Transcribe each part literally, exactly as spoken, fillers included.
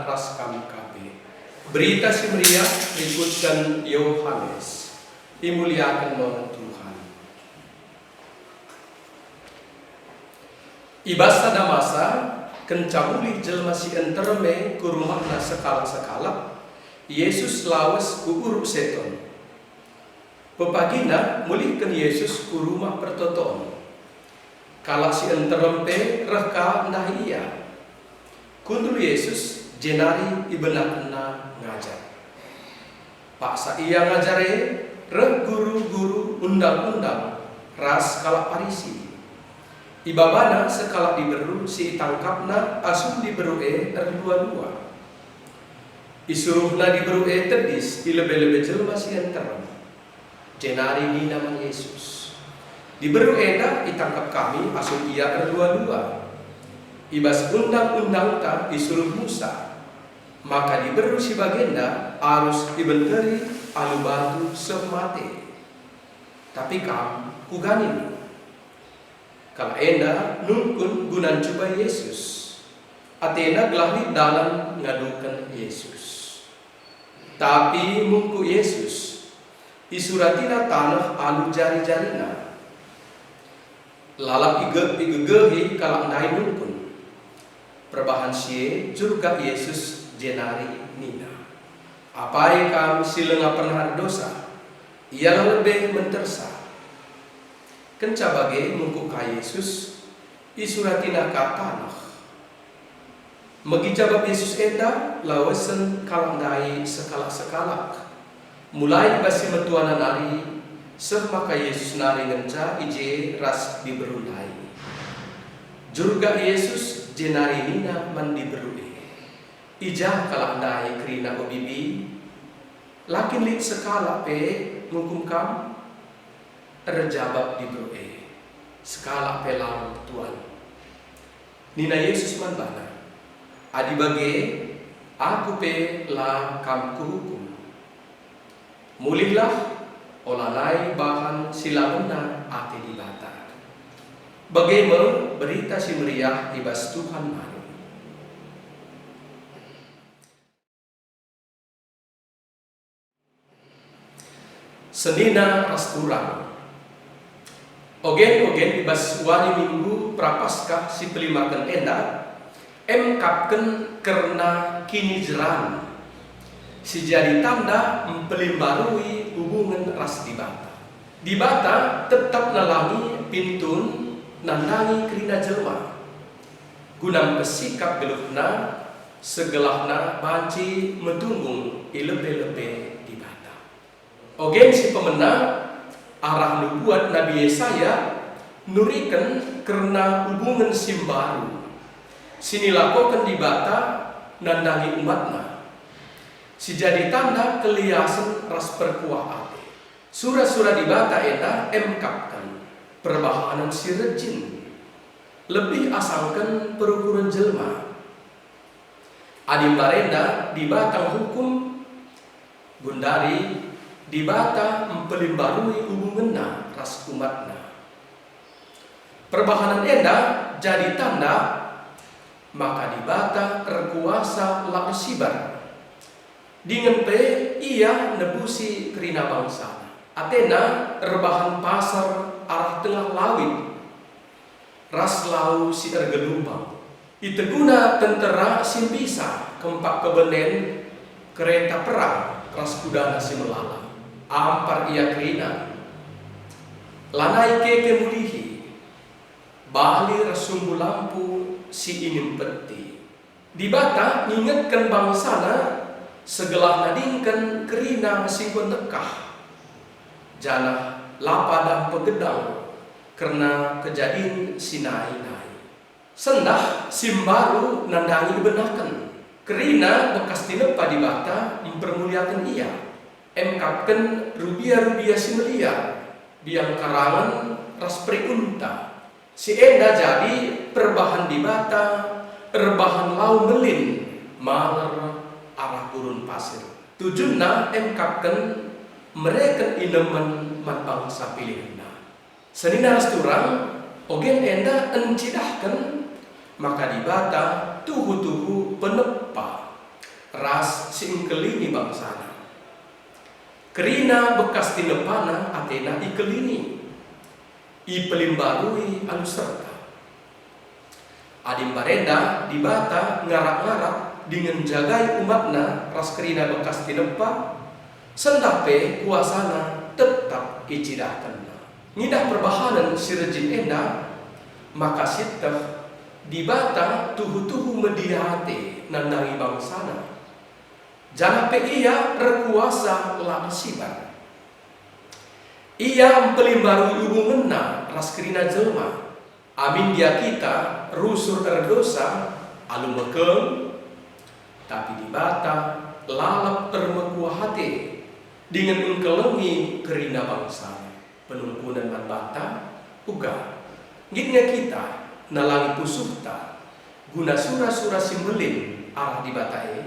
ras kam ka pe. Berita Si Meriah rikutken Yohanes. Imuliaken me Tuhan. I bas sada masa, kenca mulih jelma si nterem e ku rumahna sekalak-sekalak, Jesus lawes ku Uruk Seton. Pepagina mulihken Jesus ku Rumah Pertoton. Kalak si nterem pe reh ka ndahi IA. Kundul Jesus jenari ibenakenNa ngajar. Paksa IA ngajar e, reh guru-guru Undang-undang ras kalak Parisi. Ibabana sekalak diberu si itangkapna asum diberu e erlua-lua. Isuruhna diberu e tedis i lebe-lebe jelma si nterem. Jenari nina man Jesus, "Diberu enda itangkap kami asum ia erlua-lua. I bas Undang-undangta isuruh Musa, maka diberu si bagenda arus ibenteri alu batu seh mate. Tapi kam, kuga nindu?" Kalak enda nungkun guna ncubai Jesus. Atena gelah lit dalan ngaduken Jesus. Tapi mungkuk Jesus, isuratina taneh alu jari-jarina. Lalap ige-, igegehi kalak ndai nungkun. Perbahan si e jurgak Jesus jenari nina, "Apai kam si langa pernah erdosa, ialah lebe mentersa." Kenca bage mungkuk ka Jesus, isuratina ka taneh. Megi jabap Jesus enda, lawesen kalak ndai sekalak-sekalak. Mulai i bas si metuana nari, seh maka Jesus nari ngenca i je ras diberu ndai. Jurgak Jesus jenari nina man diberu e, "I ja kalak ndai kerina o bibi? La kin lit sekalak pe ngukum kam?" Erjabap diberu e, "Sekalak pe lang, Tuan." Nina Jesus man bana, "Adi bage, Aku pe la kam kuhukum. Mulihlah, olanai bahan si la ngena ate Dibata." Bage me Berita Si Meriah i bas Tuhan nari. Senina ras turang. Ogen-ogen i bas wari Minggu Prapaskah si pelimaken enda, emkapken kerna kinijeran, si jadi tanda mpelimbarui hubungen ras Dibata. Dibata tetap nalangi pintun nandangi kerina jelma. Guna mpesikap geluhna, segelahna banci metunggung i lebe-lebe Dibata. Ogen si pemena, arah nubuat Nabi Yesaya nuriken kerna hubungen si mbaru, si nilakoken Dibata nandangi umatNa, si jadi tanda keliasen ras perkuah ate. Sura-sura Dibata enda emkapken perbahanen si rejin, lebih asangken perukuren jelma. Adi mbarenda Dibata ngukum, gundari Dibata mpelimbarui hubungenNa ras umatNa. Perbahanen enda jadi tanda maka Dibata erkuasa la ersibar. Dingen pe Ia nebusi kerina bangsaNa. AteNa erbahan pasar arah tengah lawit ras lau si ergelumbang. Iteguna tentera si mbisa kempak kebenen kereta perang ras kudana si melala. Ampar ia kerina. Lanai keke mulihi. Bali ras sumbu lampu si inimpeti. Dibata ngingetken bangsaNa segelah nadingken kerina si enggo ndekah, janah la pada mpegedang kerna kejadin si nai-nai. Sendah si mbaru nandangi ibenaken. Kerina bekas tinepa Dibata mpermuliaken Ia, emkapken rubia-rubia si meliar, biang karangen ras periunta. Si enda jadi perbahan Dibata erbahan lau melin maler arah gurun pasir. Tujunna emkapken mereken inemen man bangsa pilihenNa. Senina ras turang, ogen enda encidahken maka Dibata tuhu-tuhu penepa ras si engkelini bangsana. Kerina bekas tinepana atena ikelini, ipelimbarui alu serta. Adi mbarenda Dibata ngarak-ngarak dingen njagai umatNa ras kerina bekas tinepa, sendah pe kuasaNa tetap icidahkenNa. Ngidah perbahanen si rejin enda, maka sieteh Dibata tuhu-tuhu media ate nandangi bangsana, janah pe Ia erkuasa la ersibar. Ia mpelimbarui hubungenNa ras kerina jelma. Amin gia kita rusur erdosa alu mekeng, tapi Dibata lalap ermekuah ate dingen engkelengi kerina bangsa. Penungkunen man banta, uga. Nggit nge kita nalangi pusuhta guna sura-sura si mbelin arah Dibata e?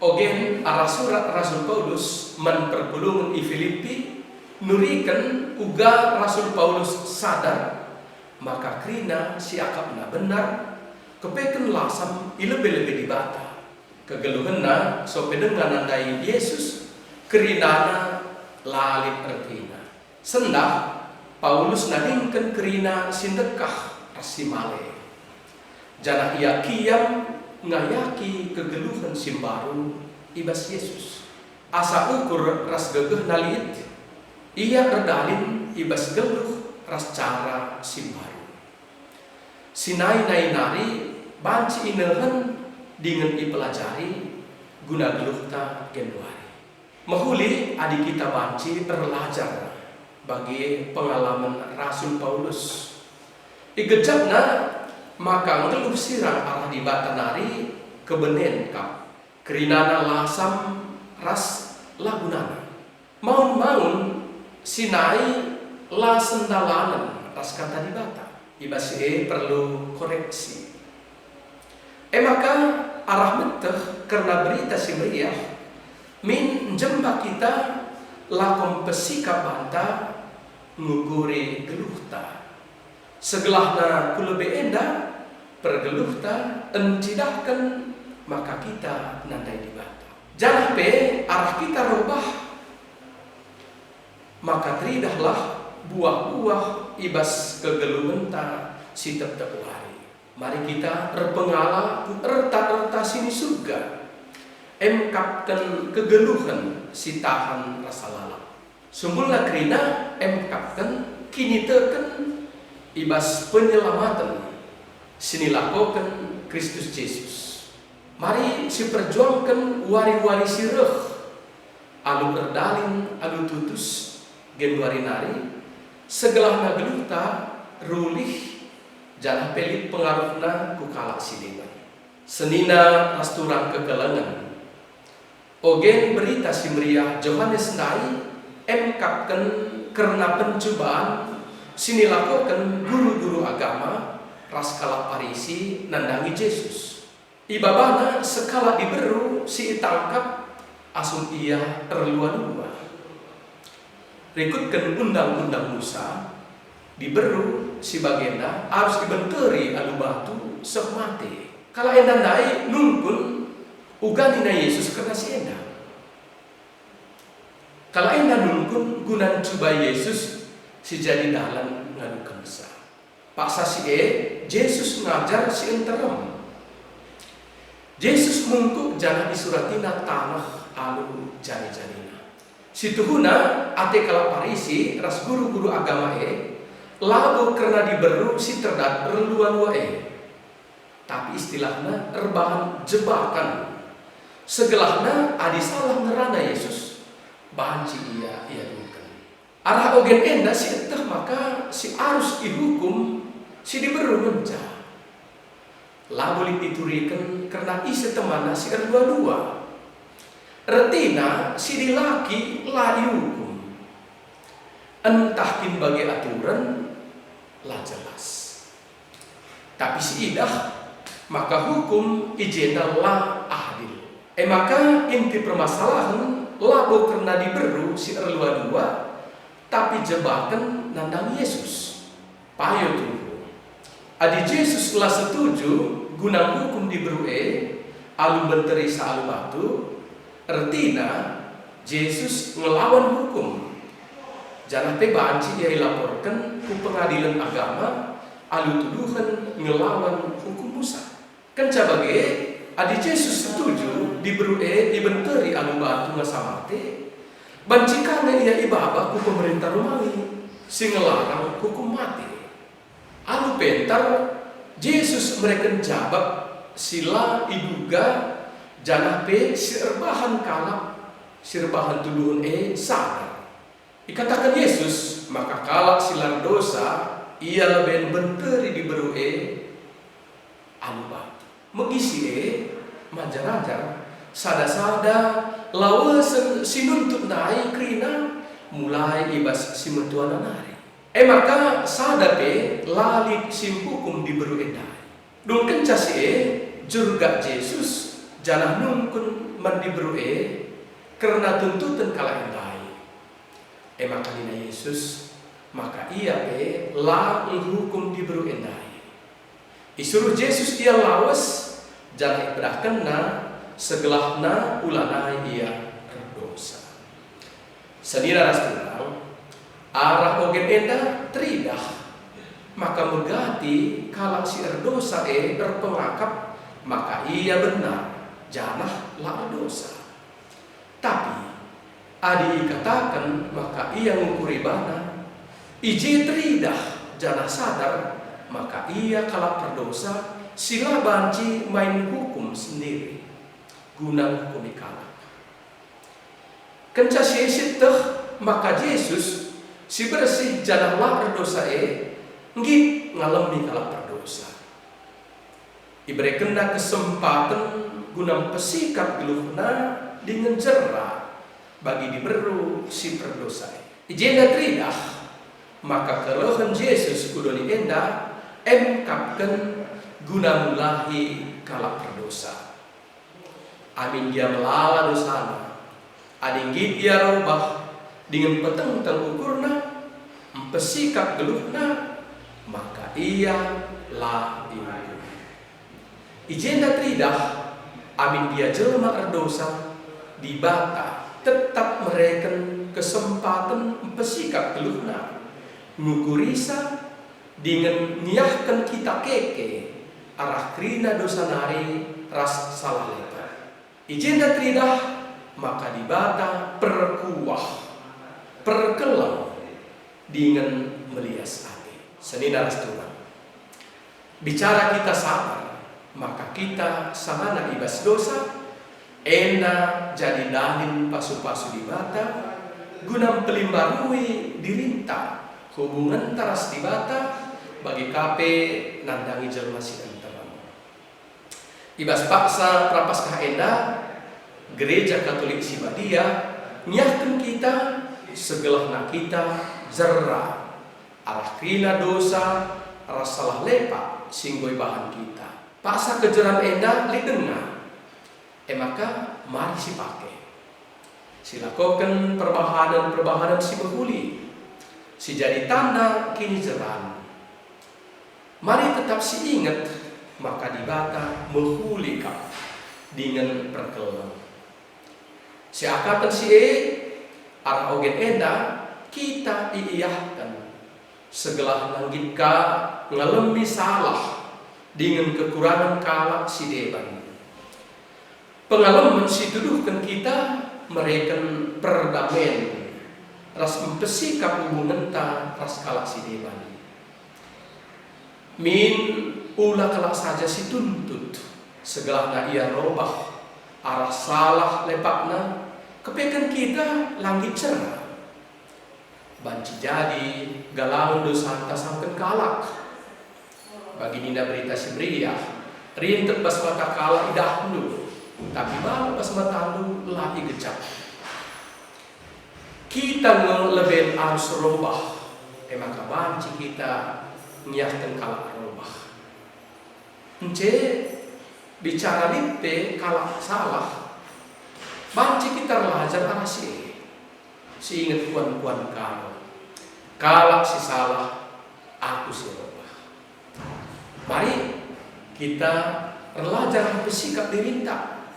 Ogen arah surat Rasul Paulus man perpulungen i Filipi nuriken uga Rasul Paulus sadar maka kerina si akapna benar, kepeken lasam i lebe-lebe Dibata. Kegeluhenna sope denga nandai Jesus, kerinana la lit ertina. Sendah, Paulus nadingken kerina si ndekah ras si male. Janah ia kiam ngayaki kegeluhen si mbaru i bas Jesus. Asa ukur ras gegehna lit, ia erdalin i bas geluh ras cara si mbaru. Si nai-nai nari banci inehen dingen ipelajari guna geluhta genduari. Mehuli adi kita banci erlajar bage pengalamen Rasul Paulus. Igejapna maka nggeluh sirang arah Dibata nari kebenen kap, kerinana lasam ras la gunana. Maun-maun si nai la sendalanen ras Kata Dibata. I bas si e perlu koreksi. E maka, arah meteh kerna Berita Si Meriah, min njemba kita lako mpesikap banta ngukuri geluhta. Segelahna ku lebe enda, pergeluhta encidahken maka kita nandai Dibata. Janah pe arah kita robah, maka teridahlah buah-buah i bas kegeluhenta si tep-tep wari. Mari kita erpengala ku erta-erta si ni Surga, emkapken kegeluhen si tahan rasa lalap. Sumbulna kerina emkapken kiniteken i bas penyelamaten si nilakoken Kristus Jesus. Mari siperjuangken wari-wari si reh alu erdalin alu tutus genduari nari, segelahna geluhta rulih janah pe lit pengaruhna ku kalak si deban. Senina ras turang kekelengen. Ogen Berita Si Meriah Johanes ndai emkapken kerna pencubaan si nilakoken guru-guru agama ras kalak Parisi nandangi Jesus. Ibabana sekalak diberu si itangkap asum ia erlua-lua. Rikutken Undang-undang Musa, diberu si bagenda arus ibenteri alu batu seh mate. Kalak enda ndai nungkun uga nina Jesus kerna si enda. Kalak enda nungkun guna ncubai Jesus si jadi dalan ngadukenca. Paksa si e, Jesus ngajar si nterem. Jesus mungkuk janah isuratina taneh alu jari-jarina. Situhuna ate kalak Parisi ras guru-guru agama e labo kerna diberu si terdat erlua-lua e, tapi istilahna erbahan jebakan. Segelahna adi salah ngerana Jesus, banci ia iaduken. Arah ogen enda si eteh maka si arus ihukum si diberu ngenca. Labo lit ituriken kerna ise temanna si erlua-lua. Ertina si dilaki la iukum. Ntah kin bage aturen? La jelas. Tapi si idah maka hukum i jenda la adil. E maka inti permasalahen labo kerna diberu si erlua-lua, tapi jebaken nandang Jesus. Payo tuhu. Adi Jesus la setuju guna ngukum diberu e, Alu mbenterisa alu batu, ertina Jesus ngelawan hukum, janah pe banci ia ilaporken ku pengadilen agama alu tuduhen ngelawan hukum Musa. Kenca bage, adi Jesus setuju diberu e ibenteri alu batu ngasa mate, banci ka nge ia ibaba ku pemerentah Romawi si ngelarang hukum mate. Alu pentar, Jesus mereken jabap si la iduga janah pe si erbahan kalak si erbahan tuduhen e sadar. Ikataken Jesus maka kalak si la erdosa ia leben mbenteri diberu e alu batu. Megi si e, manjar-anjar, sada-sada lawesen si nuntut ndai kerina mulai i bas si metuana nari. E maka sada pe la lit si mpukum diberu e ndai. Dung kenca si e, jurgak Jesus janah nungkun man diberu e kerna tuntuten kalak e ndai. E maka nina Jesus maka ia pe la nghukum diberu e ndai. Isuruh Jesus ia lawes, janah ipedahkenna segelahna ulanai ia erdosa. Senina ras turang, arah ogen enda teridah maka megati kalak si erdosa e erpengakap maka ia benar, janah la erdosa. Tapi adi ikataken maka ia ngukuri bana, i je teridah janah sadar maka ia kalak perdosa si la banci main hukum sendiri guna ngukumi kalak. Kenca si e sieteh maka Jesus si bersih janah la erdosa e nggit ngalemi kalak perdosa. Iberekenna kesempaten guna mpesikap geluhna dingen jera bagi diberu si perdosa e. I jenda teridah maka kerehen Jesus ku doni enda emkapken guna mulahi kalak perdosa. Amin gia melala dosana, adi nggit ia robah dingen petengteng ukurna, mpesikap geluhna, maka ia la iukum. I jenda teridah, amin gia jelma erdosa, Dibata tetap mereken kesempaten mpesikap geluhna, ngukurisa, dingen ngiahken kita keke arah kerina dosa nari ras salah lepak. I jenda teridah maka Dibata perkuah, perkeleng, dingen melias ate. Senina ras turang. Bicara kita sabar, maka kita sangana i bas dosa, enda jadi dahin pasu-pasu Dibata guna mpelimbarui dirinta, hubungenta ras Dibata, bage ka pe nandangi jelma si nterem. I bas paksa Prapaskah enda, Gereja Katolik si Badia ngiahken kita segelahna kita jera arah kerina dosa ras salah lepak si enggo ibahan kita. Paksa kejeran enda lit denga, e maka mari sipake. Silakoken perbahanen-perbahanen si mehuli, si jadi tanda kinijeran. Mari tetap siinget maka Dibata mehuli kap dingen perkeleng. Siakaten si e, arah ogen enda kita iiahken segelah nggit ka ngalemi salah dingen kekurangen kalak si deban. Pengalemen si ituduhken kita mereken perdamen ras mpesikap hubungenta ras kalak si deban. Min, ula kalak saja si tuntut, segelahna ia robah arah salah lepakna, kepeken kita la nggit jera. Banci jadi galangen dosanta sangken kalak. Bagi nina Berita Si Meriah, rintep bas mata kalak idahndu, tapi balak bas matandu la igejap. Kita nge leben arus robah, e maka banci kita ngiahken kalak robah. Ence bicara lit pe kalak salah, banci kita erlajar arah si e. Siinget kuan-kuan kal. Kalak si salah, aku si robah. Mari kita erlajar mpesikap dirinta,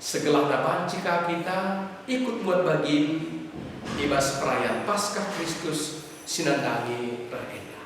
segelahna banci ka kita ikut muat bagin i bas perayan Paskah Kristus si nandangi reh enda.